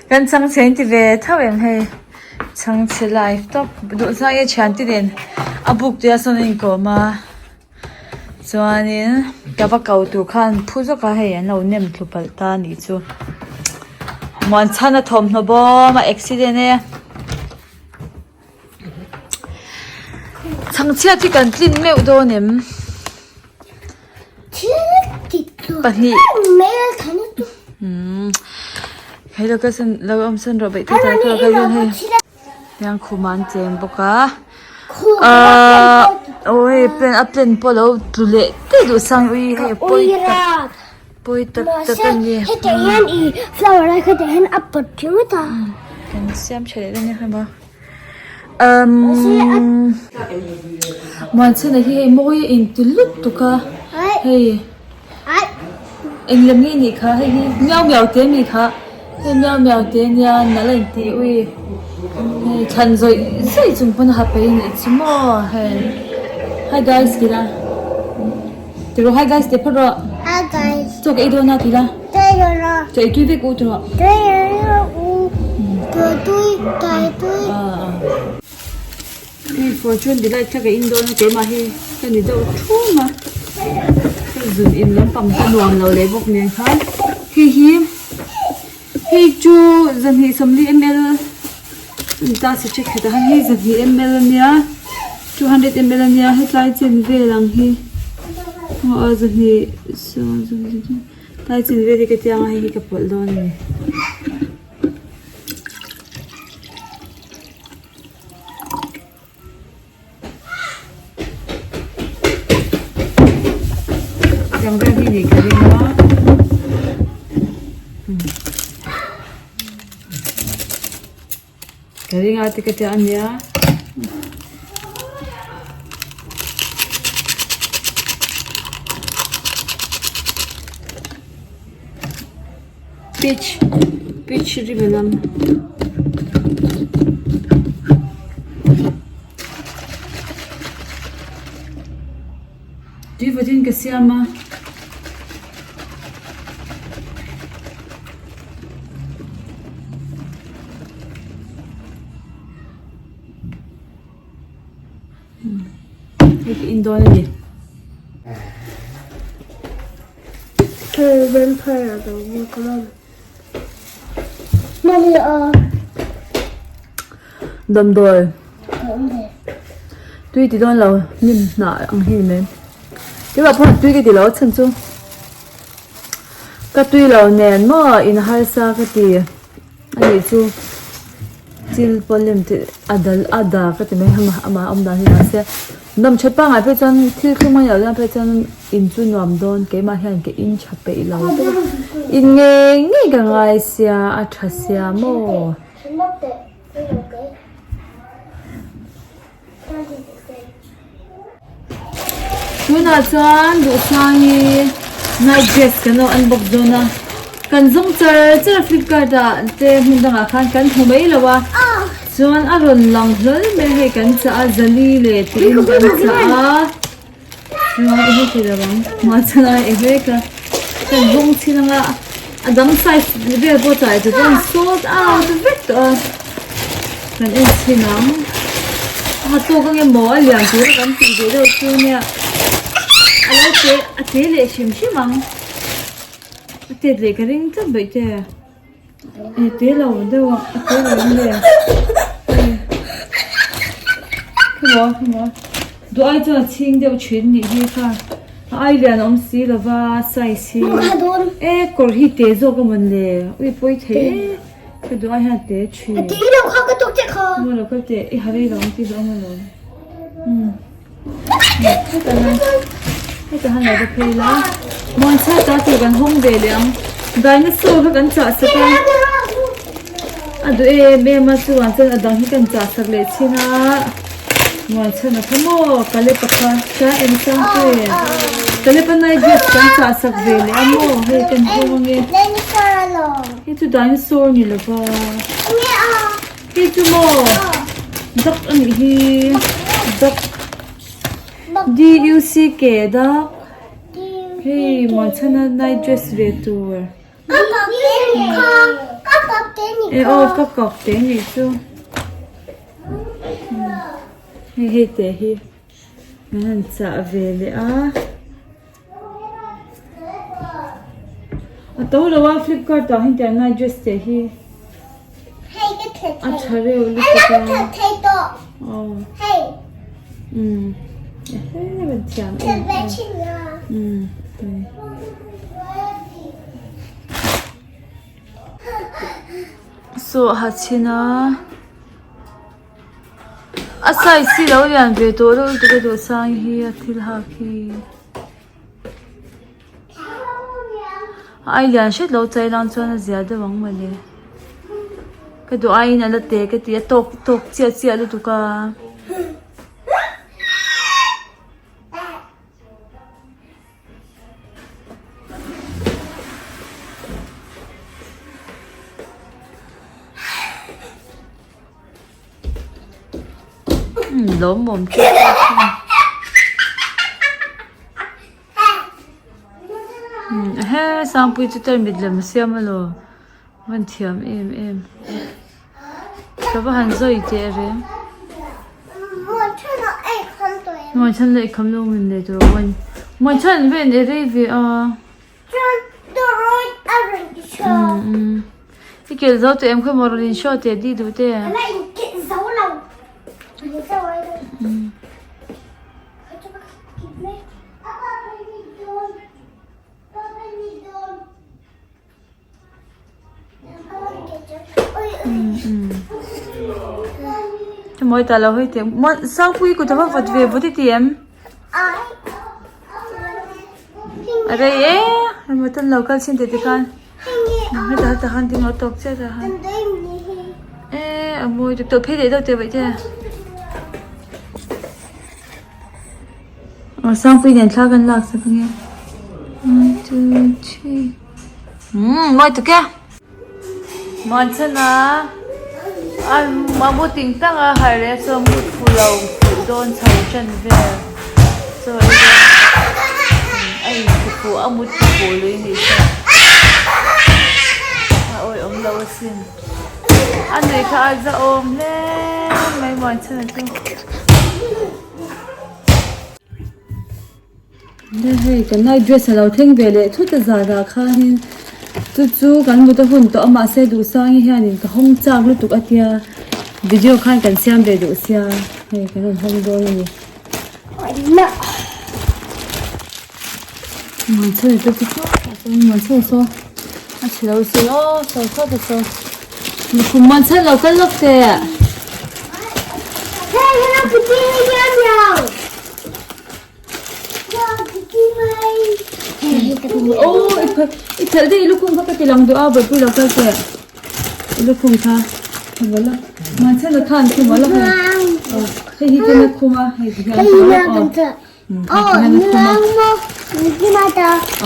Kan chhangchhe in ti ve tho em hei chhangchhe life tawp duh chuan i thiante nen a buk te ah sawn a inkawm a chuanin ka va ko tur khan phu zawk a hei an lo nem thlu palh ta a nih chu Muanchhana thawmhnaw bawm a accident e. Chhangchhiat hi kan tlin meuh dawn em? Pahnih. Umm hei lo ka san lo awm san rawh beih te tlai kha ka hian hei tiang khum ah an cheng bawk a ahh aw hei pen a pen pawh a lo tlu leh daih duh sang ui hei a pawi tak pawi tak tak a ni. Kan siam tha leh dawn nia hema umm Muanchhana hi hei mawi a inti lutuk a hei eng lem nge nih kha hei hi miau miau te a nih kha hei miau miau te ania nalh a inti ui hei thlan zawih zawih chung pawn a ha peih a nih chu maw hei hi guys ti la ti rawh hi guys ti phawt rawh Hi guys. Chaw ka ei dawn a ti la. Chaw ei dawn a. Chaw ei tui vek u ti rawh. Chaw ei vek u. Chaw tui, chaw ei tui. Hei fortune delight kha ka in dawn a keimah hi ka ni deuh thum a. Ka zun in lampang ka nuam lo leh bawk nen khan hei hi hei chu zahnih 40 ml ni ta se check khat ah khan hei zahnih ml ania 200 ml ania hetlai chen vel ang hi aw zahnih tlai chen vel hi ka tiang a hei hi ka pawlh dawn a ni. Tiang vel hi nih ka ring a ka ring a ti ka tia ania. Peach peach rim a lam. Tui vatin ka siam a. Hei ka in dawn a ni. Hei vampire a lo ni ka mam. Mami a. Damdawi. Tui ti dawn lo hnim hnah ang hi ni mai. Keimah pawh tui ka ti lo a chhan chu ka tui lo nen maw in harsa ka ti a nih chu chil pawn lem te a dal a da ka ti mai a amah awm dan hi mahse nawm that pangngai phei chuan thil thlum a nih loh chuan phei chuan in chu nuam dawn keimah hian ka in tha peih lo bawk a in ngei ngei ka ngai sia a tha sia maw. Tunah chuan Duhsangi night dress kan lo en bawk dawn a, kan zawng char char a flipkart ah te hmun dangah khan kan hmu mai lo a, chuan a rawn lang hlawl mai a hei kan chah a zali leh tiin kan chah a. Chuan i heti lo ang mahse lai eng mek a kan bawng chhin anga a dang size vel pawh chah chu chuan sold out vek tawh a kan en chhin ang a ha tawk ange maw a lian tur a kan tih ve deuh chu nia a lo te a te leh hrim hrim ang a tet leh ka ring tlat baih te. E te lo deuh a a te lo ang le khawmaw khawmaw duh ai chuan a chhing deuh thin nih hi kha a ai lian a awm si lova size hi e kawr hi te zawk a mawn le ui pawi thei e ka duh ai hian a te thin maw lo kal teh i ha rei lo ang tih zawng alawm umm hetah hian hetah hian lo va phei ila muanchhak ta tur kan hawng ve leh ang dinosaur kha kan chah sak a a duh em em a chuvang chuan a dang hi kan chah sak leh chin a muanchhan a kha maw kalepa kha chuan engchangte kalepa night dress kan chah sak ve leh a maw hei kan hawng ange hei chu dinosaur ni lova. Hei chu maw duck a nih hi duck D U C K duck hei Muanchhana night dress ve tur. E aw ka kap te nih chu hei hei te hi kan han chah ve leh a a to lo a flipkart ah hian tiang night dress te hi a tha reuh lutuk a aw umm ehe thiam em em umm. Saw ha chhin a a size hi lo lian ve tawh deuh lutuk a duh sang hi a thil hak hi a ai lian hret lo chai lang chuan a zia deuh ang mawle ka duh aiin a la te ka ti a tawk tawk chiah chiah lutuk a. Lawmawm teuh ehe Sangpuii chu tarmit lem a siam alaw a van thiam em em ka va han zawi teh reng. Muanchhan leh kham lo min nei tur a Muanchhan ven i rei ve a. I kel zo tawh em khaw maw rawn in show teh di duh te. Mawi ta lo hei teh Sangpui kut a va vawt ve vawt i ti em? A rei e mut an lo kal chhin teh tikhan hetah hetah khan ding a tawk chiah tah khan e a mawi tuk tawh phei leh deuh teh vaih te aw Sangpui nen thla kan lak sak ange one two three umm mawi tuk e. Muanchhana a mu ting tang a harh leh chuan mut fu lo fuh dawn chho ṭan vel chaw ei dawn a inti fuh a mut fu fuh lui nih chuan a awihawm lo asin a nuih kha a zahawm hle mai Muanchhana chu. Hei kan night dress a lo thleng ve leh thut a zan ah khanin chu chu kan mut a hun tawh a mahse duhsangi hianin ka hawng chak lutuk a tia video khan kan siam ve duh sia hei kan rawn hawng dawn a ni. Muanchhana te chu Muanchhana saw a chhe lo sin aw saw saw te saw lukhum Muanchhana lo kal lawk teh. I phelh daih i lukhum kha ka ti lang duh a bawihpui lo kal teh i lukhum kha khawmawlh a mahse khan khawmawlh a hei hi chuan a khum a hei ti hian khawmawlh a aw hian a khum a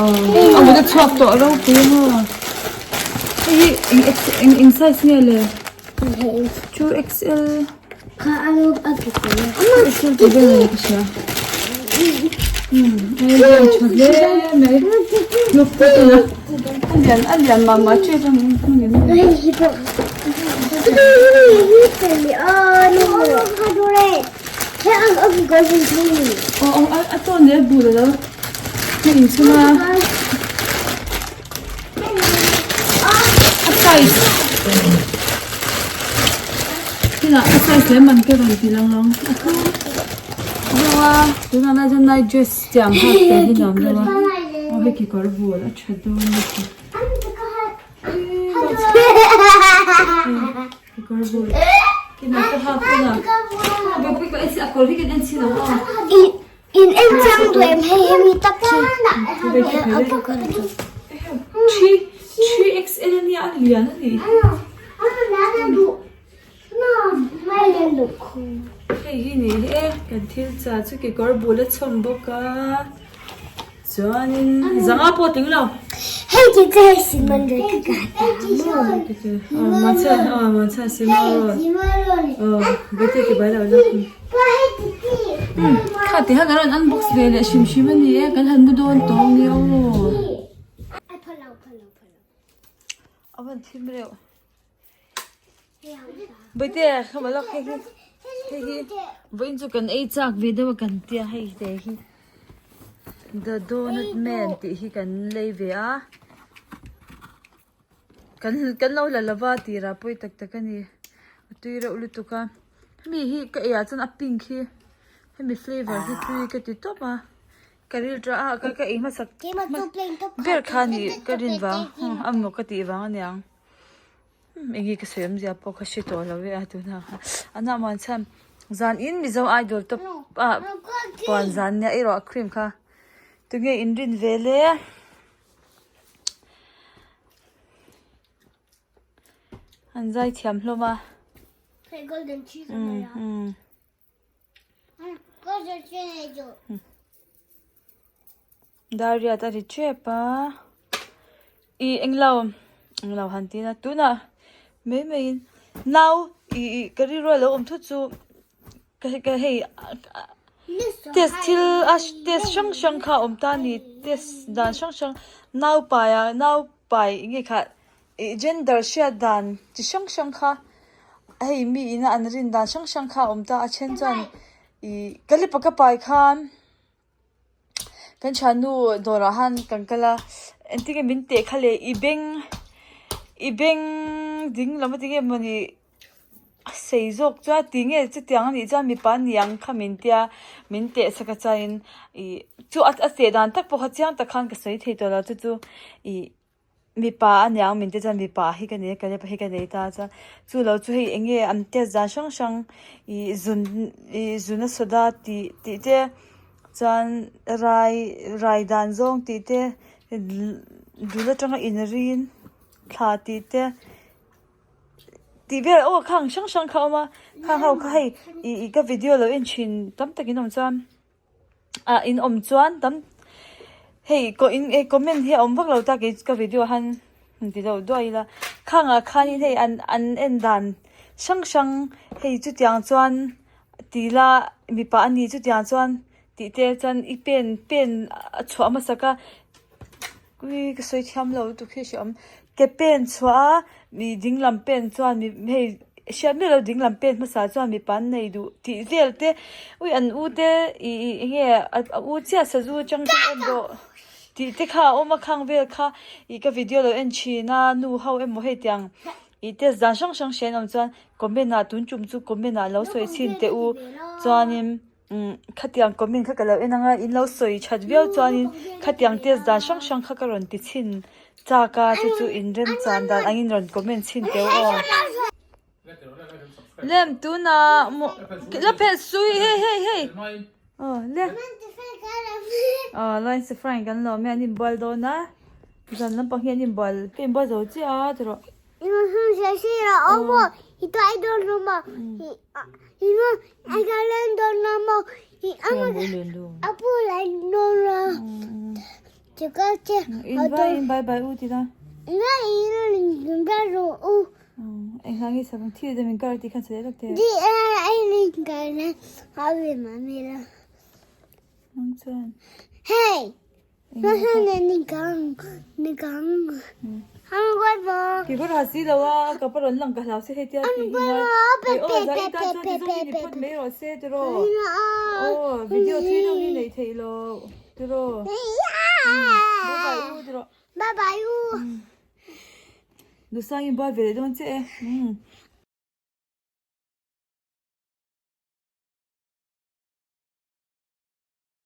aw a mut a chhuak tawh ropui a maw hei hi eng eng eng size nge le 2XL XL tih vel a ni ka hria umm a lian tha hle mai hnuk pawh a a lian a lian mah mah tep a ni aw aw a tawn leh a bul alo a inchhung a. A size Tunah a size leh man ka rawn ti lang ang a thu deuh a tunah lai chuan night dress tiang hak te hi nuam deuh a aw hei kekawr bul a tha dawn lutuk kekawr bul kinah ka hak hunah bawihpui ka en a kawr hi kan en chhin ang aw. In en chiang duh em hei hemi tak khi Three three XL ania a lian a nih hi. Hei hi ni e kan thil chah chu kekawr bul a chhawm bawk a chuanin zanga pawh tling lo. Hei chi chu hei cement rawt ka ka ta maw. Mahse mahse cement rawt. Aw bete ke bai lo la. Kha ti kha kan rawn unbox ve leh hrim hrim a ni e kan han mu dawn tawh nia aw. A van thim reuh. Bawihte ka ma lawk hei hi hei hi vawiin chu kan ei chak ve deuh a kan tia hei te hi the donut man tih hi kan lei ve a kan kan lo la lova tirah pawi tak tak a ni a tui reuh lutuk a hemi hi ka ei ah chuan a pink hi hemi flavour hi tui ka ti tawp a. Ka ril tah a ka ka ei hmasak ber kha ni ka rin vang a maw ka tih vang aniang eng nge ka sawi awmzia pawh ka hre tawh lo e a tunah khan a nah muan chhan zan in mizo idol top ah puan zan nia erawh a cream kha tunge in rin ve le an zai thiam hlawm a. Dariat a ri tep a ih englo englo han ti ila tunah mai mai in nau ih ih ka rilru a lo awm thut chu ka ka hei test thil a test hrang hrang kha a awm ta a ni test dan hrang hrang nau pai ah nau pai eng nge kha Ih gender hriat dan chi hrang hrang kha hei mi ina an rin dan hrang hrang kha a awm ta a then chuan ih ka lipa ka pai khan kan thiannu dawrah han kan kal a engtin nge min teh kha leh i beng i beng ding lam a ti nge mawni a sei zawk chuan ti nge chutiang a nih chuan mipa ni ang kha min tia min teh sak a chuanin ih chu a teh dan tak pawh kha chiang tak khan ka sawi thei tawh lo chu chu ih. Mipa a niang min te chuan mipa hi ka nei a Caleb hi ka nei ta chuan chu lo chu hei eng nge an test dan hrang hrang ih zun ih zuna soda tih tih te chuan rai rai dan zawng tih te dul atanga inrin thla tih te tih vel aw khang hrang hrang kha a awm a khang ho kha hei ih ih ka video lo en thin tam takin awm chuan. ah in awm chuan tam hei ko in eh comment hi a awm vak lo ta kei ka video han han ti deuh duai ila khang ah khanin hei an an en dan hrang hrang hei chutiang chuan ti la mipa a ni chutiang chuan tih te chuan i pen pen a chhuah hmasak a ui ka sawi thiam lo lutuk hi a hreawm ke pen chhuah a mi dinglam pen chuan mi hei hriat miah lo dinglam pen hmasa chuan mipa an nei duh tih vel te ui an u te ih ih eng nge a u chiah sazu atang chu en rawh tih te kha a awm a khang vel kha ih ka video lo en thin a nu ho emaw hei tiang ih test dan hrang hrang hria an awm chuan comment ah tun tum chu comment ah lo sawi chhin teh u chuanin. Umm khatiang comment kha ka lo en anga in lo sawi that viau chuanin khatiang test dan hrang hrang kha ka rawn ti chhin chak a chu chu in remchan dan angin rawn comment chhin teuh aw. Lem tunah maw la phelh sui hei hei hei aw le aw line safran kan lawm e an inbual dawn a zan lampang hi an inbual ka inbual zo chiah a ti rawh. In vai in bye bye u ti la. Eng hla nge sak ang thil deuh in kar tih khan sawi leh lawk teh. Nang chuan. Kekawr ha si lo a, ka pa rawn lang ka hlau se hei tia tih hi ngai. Hei aw za i tan chuan ti zawng hi ni phawt mai rawh se tiraw. Aw video thui deuh hi neih theih lo tiraw. Bye bye u tiraw. Bye bye u. Nusangin buai ve leh dawn che e.